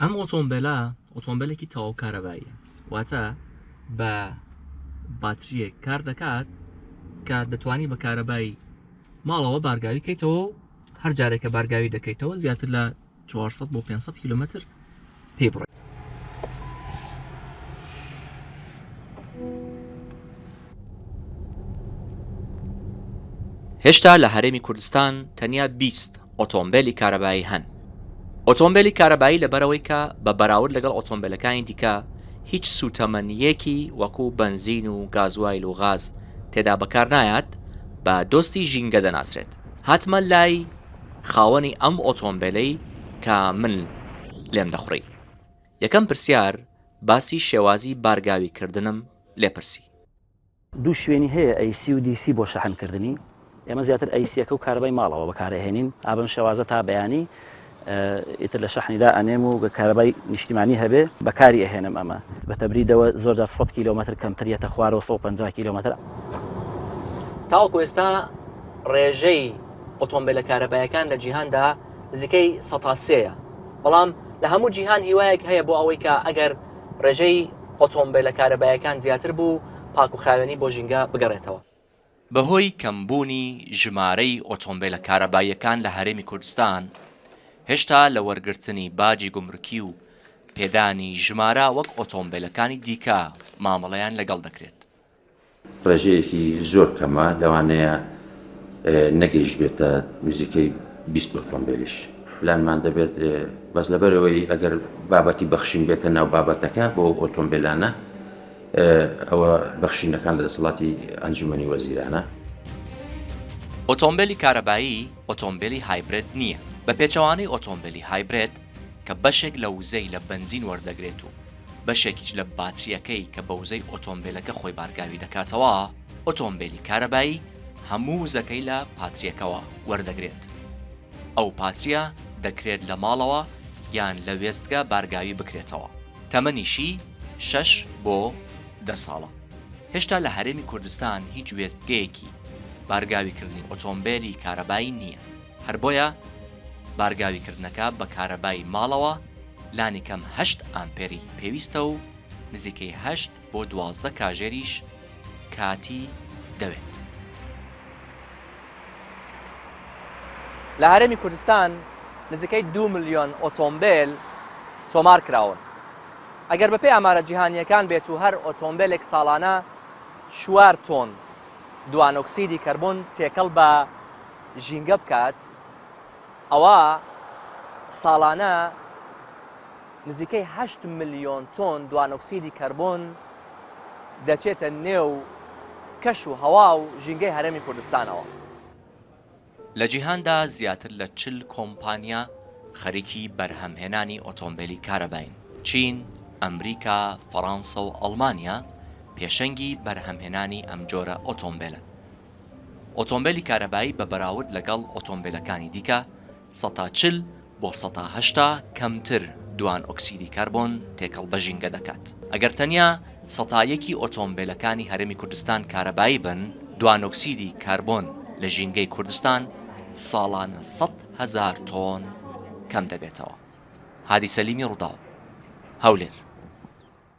ئەم ئۆتۆمبێلە ئۆتۆمبێلێکی تەواو کارەباییە واتە بە باتریەک کار دەکات کە دەتوانی بە کارەبای ماڵەوە بارگاوی کەیتەوە و هەر جارێک کە بارگاوی دەکەیتەوە زیاتر لە 400 بۆ 500 کیلومتر پێی بڕی. هێشتا لە هەرێمی کوردستان تەنیا 20 ئۆتۆمبێلی کارەبایی هەن. ئۆتۆمبێلی کارەبایی لەبەرئەوەی کە بە بەراورد لەگەڵ ئۆتۆمبێلەکانی دیکە هیچ سووتەمەنییەکی وەکو بەنزین و گازوایل و غاز تێدا بەکارنایات بە دۆستی ژینگە دەناسرێت. هاتمە لای خاوەنی ئەم ئۆتۆمبێلەی کە من لێم دەخوڕی. یەکەم پرسیار باسی شێوازی بارگاویکردنم لێپرسی. دوو شوێنی هەیە ئەی سی و دی سی بۆ شەحن کردنی ئێمە زیاتر ئەی سیەکە و کارەبای ماڵەوە بەکارئەهێنین ئا بەم شێوازە تا بەیانی ئیتر لە شەحنی دا ئەنێم و کارەبای نیشتیمانی هەبێ بەکاری ئەهێنم ئەمە بە تەبریدەوە زۆر جار 100 کیلۆمەتر کەمتر یەتە خوارەوە 150 کیلۆمەتر. تاوەکو ئێستا ڕێژەی ئۆتۆمبێلە کارەبایەکان لە جیهاندا نزیکەی سەتا سێیە بەڵام لە هەموو جیهان هیوایەک هەیە بۆ ئەوەی کە ئەگەر ڕێژەی ئۆتۆمبێلە کارەبایەکان زیاتر بوو، پاک و خاوێنی بۆ ژینگە بگەڕێتەوە. بەهۆی کەمبوونی ژمارەی ئۆتۆمبێلە کارەباییەکان لە هەرێمی کوردستان، هێشتا لە وەرگرتنی باجی گومرکی و پێدانی ژمارە وەک ئۆتۆمبێلەکانی دیکە مامەڵەیان لەگەڵ دەکرێت. ڕێژەیەکی زۆر کەمە، لەوانەیە نەگەیشتبێتە نزیکەی 20 ئۆتۆمبێلیش. پلانمان دەبێت بەس لەبەرئەوەی ئەگەر بابەتی بەخشین بێتە ناو بابەتەکە بۆ ئەو ئۆتۆمبێلانە ئەوە بەخشینەکان لە دەسەڵاتی ئەنجومەنی وەزیرانە. ئۆتۆمبێلی کارەبایی ئۆتۆمبێلی هایبرێد نییە، بە پێچەوانەی ئۆتۆمبێلی هایبرێد کە بەشێک لە وزەی لە بەنزین وەردەگرێت و بەشێکیش لە باترییەکەی کە بە وزەی ئۆتۆمبێلەکە خۆی بارگاوی دەکاتەوە، ئۆتۆمبێلی کارەبایی هەموو وزەکەی لە پاترییەکەوە وەردەگرێت. ئەو پاترییە دەکرێت لە ماڵەوە یان لە وێستگە بارگاوی بکرێتەوە. تەمەنیشی شەش بۆ دە ساڵە. هێشتا لە هەرێمی کوردستان هیچ وێستگەیەکی بارگاویکردنی ئۆتۆمبێلی کارەبایی نییە. هەر بۆیە بارگاویکردنەکە بە کارەبای ماڵەوە لانیکەم هەشت ئامپێری پێویستە و نزیکەی هەشت بۆ 12 کاژێریش کاتی دەوێت. لە هەرێمی کوردستان نزیکەی دوو ملیۆن ئۆتۆمبێل تۆمار کراون. ئەگەر بەپێی ئامارە جیهانییەکان بێت و هەر ئۆتۆمبێلێک ساڵانە چوار تۆن دوانۆکسیدی کەربۆن تێکەڵ بە ژینگە بکات، ئەوا ساڵانە نزیکەی هەشت ملیۆن تۆن دوانۆکسیدی کەربۆن دەچێتە نێو کەش و هەوا و ژینگەی هەرێمی کوردستانەوە. لە جیهاندا زیاتر لە 40 کۆمپانیا خەریکی بەرهەمهێنانی ئۆتۆمبێلی کارەباین. چین، ئەمریکا، فەڕانسە و ئەڵمانیا پێشەنگی بەرهەمهێنانی ئەمجۆرە ئۆتۆمبێلەن. ئۆتۆمبێلی کارەبایی بە بەراورد لەگەڵ ئۆتۆمبێلەکانی دیکە 40% بۆ 80% کەمتر دوان ئۆکسیدی کاربۆن تێکەڵ بە ژینگە دەکات. ئەگەر تەنیا سەتا یەکی ئۆتۆمبێلەکانی هەرێمی کوردستان کارەبایی بن، دوانۆکسیدی کاربۆن لە ژینگەی کوردستان ساڵانە 100,000 تۆن کەم دەبێتەوە. هادی سەلیمی ڕووداو، هەولێر.